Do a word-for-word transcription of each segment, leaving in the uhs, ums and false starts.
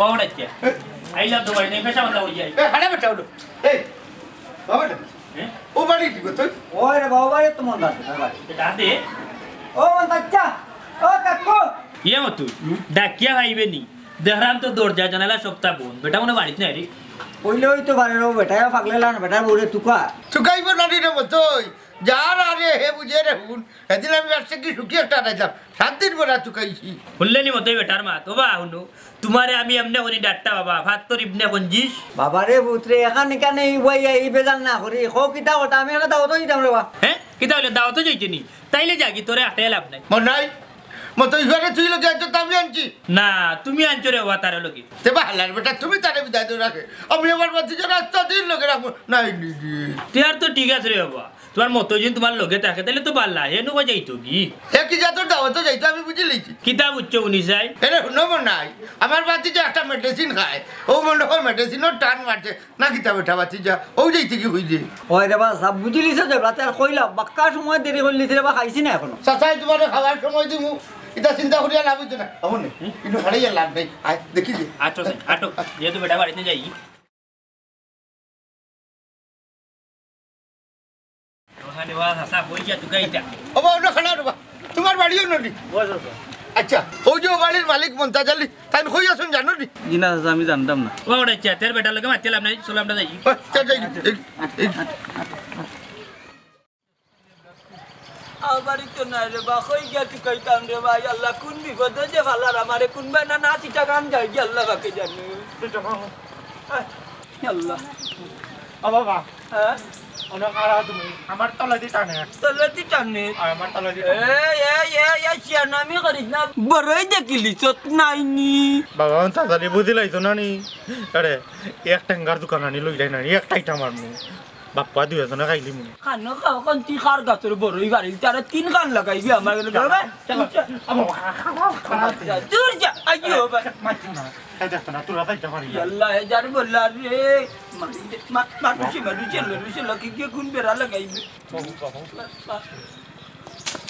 বাবা ডাকিয়া। আইলাম তো বাড়ি নাই, পেশা বান্ধা হয়ে যাই। এ, হারে বেটা, উঠো। এই, বাবা ডাকিস। হ্যাঁ? ও বাড়ি কি গো তুই? ওই রে বাবা, বাড়ি তো মন আছে, বাবা। এটা দে। ও মন বাচ্চা, ও কাকু। ইয়ে মতু, ডাকিয়া খাইবে নি? দেখলাম তো দরজা জানালা সবটা বন্ধ। বেটা মনে বাড়িত নাই রে। কইলে ওই তো বাড়ির ও বেটা, পাগলে লান বেটা বউরে তুকা। তুকাইব না রে মতই। যার আরে হে বুঝে রে হুন। এদিন আমি রাস্তা কি শুকিয়ে একটা আনাইলাম। সাত দিন পরে তুকাইছি। শুনলে নি মতই বেটার মাত? ও বা হুনো, তুমারে আমি এমনে করি ডাট্টা বাবা, ফাত্তর ইবনে কঞ্জিস। বাবা রে পুত্রে, এখান এখানে এই বই এই বেজাল না করি। খো কিতা কথা, আমি একটা দাওয়াতও দিতাম রে বা। হ্যাঁ? কিতা হইলে দাওয়াতও যাইতে নি? তাইলে যাগি, তোরে একটাই লাভ নাই। মন নাই? মতই ঘরে তুই লগে আনছো, তো আমি আনছি। না, তুমি আনছো রে বাবা, তারে লগে। তে বা হালার বেটা, তুমি তারে বিদায় দিয়ে রাখে। আমি আমার বাতি যে রাস্তা দিন লগে রাখবো। নাই, নি, নি। তে আর তো ঠিক আছে রে বাবা। তুমার মতই যদি তুমার লগে থাকে, তাইলে তো বালা, হে নুবা যাইতো কি? হে কি জাতর দাওয়াত যাইতো, আমি বুঝি লইছি। কিতা বুঝছো উনি সাই? এরে হুনো মন নাই, আমার বাতি যে একটা মেডিসিন খায়, ও মনে হয় মেডিসিনও টান মারছে, না কিতা বেটা বাতি যা, ও যাইতে কি হই যে? ওই রে বা, সব বুঝি লিছে যে, রাতে আর কইলা, বাক্কা সময় দেরি করলি, রে বা খাইছি না এখনো। চাচাই তুমারে খাওয়ার সময় দিমু, ইতা চিন্তা করিয়া লাভ হইতো না। অমন নেই, কিন্তু হারাইয়া লাভ নেই। আয়, দেখি যে। আটো, আটো, যেহেতু বেটা বাড়িতে যাই। ওখানে ওয়া হাসা কই যা তুকাইতা। ও বা, অন্য খানা রে বা। তুমার বাড়িও ননি? আচ্ছা, ওই যে ও বাড়ির মালিক মন্তাজ আলী, তাইন কই আছইন জানো নি? জি না, চাচা, আমি জানতাম না। ও, ওটা আচ্ছা, তের বেটার লগে মাতিয়ে লাভ নাই, চলো আমরা যাই। ও, চল, যাই, এই, এই। আমার বাড়িত তো নাই রে বা, কই গিয়া তুকাইতাম রে ভাই, আল্লাহ, কোন বিপদে যে ফালার আমারে, কোন বায় না, না চিটাগাং যাই গিয়া, আল্লাহ পাকে জানে। আল্লাহ। ও বাবা, হ্যাঁ? অনো খাড়া তুমি, আমার তলেদি টানে। তলেদি টানে? আর আমার তলেদি টানে। এই, এই, এই, এই, শিয়ানামি করিস না। বড়ই দেখিলি, চোখ নাইনি। বাবা, আমি তাড়াতাড়ি বুঝি লাইছো না নি? আরে, এক টেঙ্গার দোকান আনি লই যাই না নি, একটাই টামার মু। বাপ্পা দুই এজনে খাইলি মু। খানো খাও, কোন তুই কার গাছর বড়ই বাড়ি? তারা তিন খান লাগাইবি আমার গেলে, বাবা। চলো, চলো। ও বাবা, খাড়া, খাড়া, খাড়া। দূর যা, আইও, বাবা। মারছি না। এই দেখতো না, তোরা যাইতে পারি না। আল্লাহ, এ যার বললা রে। মারি দে, মা-, মারুছে, মারুছে, মারুছে, লাকি গিয়ে কোন বেড়া লাগাইবে? বাবু, বাবু। মা-, মা-,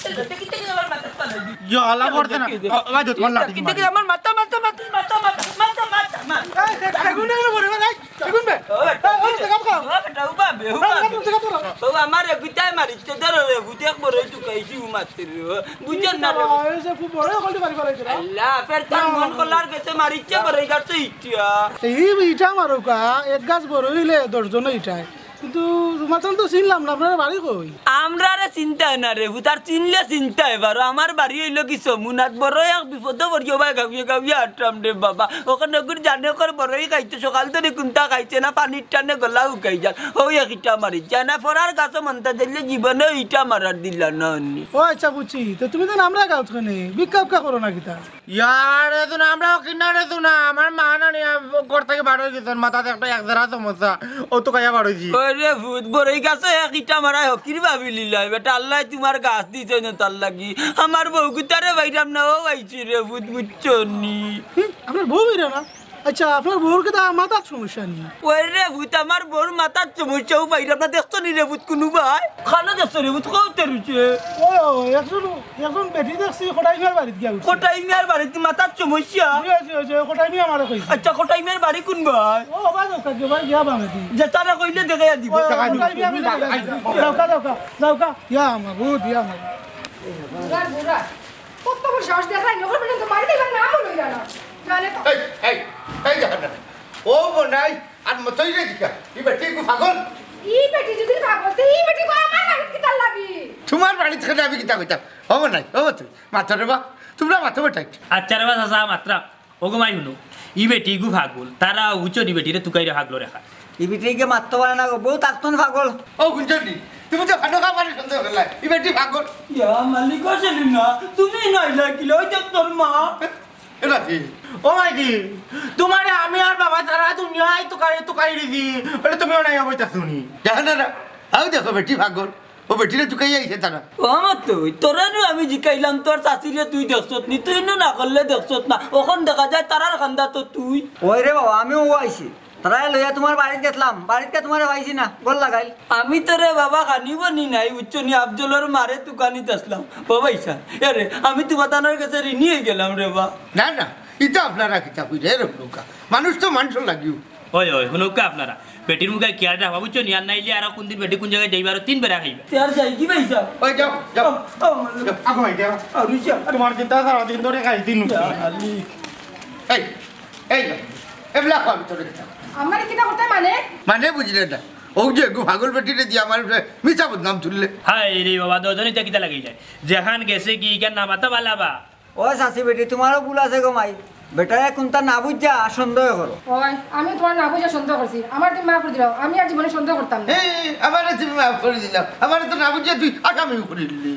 এই দেখি, দেখি, আমার মাথার তলে দি-, ইয়া, আল্লাহ, করছে না। দেখি, দেখি। আ, আ, দেখি, আমার লাঠি দেখি, মারি। দেখি, আমার মাথা, মাথা, মাথা, মাথা, মাথা, মাথা, মাথা, মা-, এই, সে-, সেগুন না, এগুলো বলে, ভাই, সেগুন বে। ও, এই, ও, দেখা পাও। ও, বেটা, উবা বে, উবা বে। দেখা পাও, দেখা পাও। ও, আমার এগুতায় মারিছে, ধরো রে, ভূতে এক বড় এই টুকাইছি, উমাতে। বুঝেন না রে। এই যে খুব বড় হকলটি বাড়ি বাড়াইছে না? আল্লাহ, ফের তার মন খোলার গেছে মারিচ্ছে বড় গাছ তো ইটিয়া। এই ইটা মারুকা, এক গাছ বড় হইলে দশ জন ইটায়। কিন্তু তোমার তো চিনলাম না, আপনার বাড়ি কই? আমরারে চিনতায় না রে, ভূতার চিনলে চিনতায় পারো। আমার বাড়ি হইল কি সমুনাথ, বড় এক বিপদ পড়িও ভাই, গাউয়ে গাউয়ে আটরাম রে বাবা। ওখানে ওগুর জানে কর বড়ই খাইতে, সকাল ধরে কুন্তা খাইছে না, পানির টানে গলা উকাই যার। ওই এক ইটা মারি যায় না, ফরার গাছ মানতা দিলে জীবনে ইটা মারার দিলা না অন্যি। ও আচ্ছা, বুঝছি। তো তুমি তো আমরা গাঁও থেকে নেই, ভিক্ষা উক্ষা করো না কিতা? ইয়ার, এ তো না, আমরা কিনারে তো না, আমার মা না নিয়ে ঘর থেকে বার হয়ে গেছেন, মাথাতে একটা এক জেরা সমস্যা, ও তো খাইয়া বার হয়েছি। ওরে ভূত, বড়ই গাছে এক ইটা মারায় হকির ভাবি লিলাই, বেটা আল্লাহ তোমার গাছ দিছে না তার লাগি। আমার বউ গুতারে বাইরাম না, ও বাইছি রে ভূত, বুঝছো নি? হুম, আপনার বউ বাইরা না? আচ্ছা, আপনার বউর কিতা মাথার সমস্যা নি? ওই রে ভূত, আমার বউর মাথার সমস্যা, ও বাইরাম না, দেখছো নি রে ভূত কুনু ভাই? খানো দেখছো রে ভূত, কৌতে রুচে। ও, একজন, একজন বেটি দেখছি, কটাই মিয়ার বাড়িত গিয়া উঠছে। কটাই মিয়ার বাড়িত মাথার সমস্যা? জি, জি, জি, কটাই মিয়া আমারে কইছে। আচ্ছা, কটাই মিয়ার বাড়ি কোন ভাই? ও, বাবা, দোকান যে ভাই গিয়া বামেদি। যে তারা কইলে দেখাইয়া দিব। ও, কটাই মিয়া আমি দেখাই দিব। যাওকা, যাওকা, যাওকা। ইয়া মাবুদ, ইয়া মাবুদ। বুড়া, বুড়া। কত বড় সাহস দেখায়, নগর পর্যন্ত বাড়িতে এবার নামও লইলা না। জানে তো। এই, এই, এই দেখো না। ও মনাই, আর মতই রে দিকা। ই বেটি গু পাগল। ই বেটি যদি পাগল, তে ই বেটি গু আমার বাড়িত কিতা লাগি? তোমার বাড়িত কিতা আমি কিতা কইতাম? ও মনাই, ও তুই, মাথা রে বা, তোমরা মাথা বেটাই। আচ্ছা রে বা, চাচা, মাত্রা। ও গো মাই হুনো, ই বেটি গু পাগল। তারা উচো নি বেটি রে তুকাই রে পাগল রেখা। ই বেটি গে মাততো পারে না গো, বউ তাকতন পাগল। ও গুঞ্জনি, তুমি তো খানো খাবারে সন্দেহ করলা। ই বেটি পাগল। ইয়া মালিক, ও সেলিম না, তুমি নাইলা কিলা, ওই যে তোর মা। এ রাখি। ও মাইদি, তোমারে আমি আর বাবা তারা দুনিয়ায় তুকাই, তুকাই দিছি। বলে তুমিও নাই অবস্থা শুনি। জানো না, আও দেখো বেটি পাগল। ও বেটিরে তুকাই আইছে তারা। ও আমার তো, তোরা নু আমি জিকাইলাম তোর চাচিরে তুই দেখছত নি, তুই নু না করলে দেখছত না। অখন দেখা যায় তারার খান্দা তো তুই। ওই রে বাবা, আমিও আইছি। তারারে লইয়া তোমার বাড়িত গেছলাম, বাড়িত গিয়া তোমারে পাইছি না, গল লাগাইল। আমি তো রে বাবা খানি বনি নাই, উচ্চ নি আফজলর মারে তুকানি দেখলাম। ও ভাইসাব, এ রে, আমি তোমার তানোর গেছে ঋণী হয়ে গেলাম রে বা। না, না, কিতা আপনারা কিতা কইরা এরকম নৌকা? মানুষ তো মানুষর লাগিও। ওই, ওই, হুনউক্কা আপনারা। বেটির মুখে কিয়ারটা হবা বুঝছো নি? আর নাইলে আর কোন দিন বেটি কোন জাগাত যাইবা, আরো তিন বেড়া খাইবা। তে আর যাই কি ভাই সাহেব? ওই যাও, যাও। ও, ও, মানে, যাও, আগো ভাই, যাও। আর ওই যে, তোমার চিন্তা সারাদিন ধরে খাইছি নু। ইয়া আলী। এই, এই যাও। এবলা কম তোরে। আমারে কিতা করতে মানে? মানে বুঝলে না? ও যে গো পাগল বেটিরে দিয়া আমার উপরে মিছা বদনাম তুললে। হায় রে বাবা, দুইজনে ইতা কিতা লাগাইলায়? যেখান গেছে কি, ইখান না মাতা বালা বা? ও চাচি বেটি, তোমারও ভুল আছে গো মাই। বেটায় কুনতা না বুঝা সন্দেহ করো। ওই, আমি তোমার না বুঝা সন্দেহ করছি। আমারে তুমি মাফ করি দিলাও। আমি আর জীবনে সন্দেহ করতাম না। এই, আমারে তুমি মাফ করি দিলাও। আমারে তো না বুঝা তুই আসামি করি দিলি।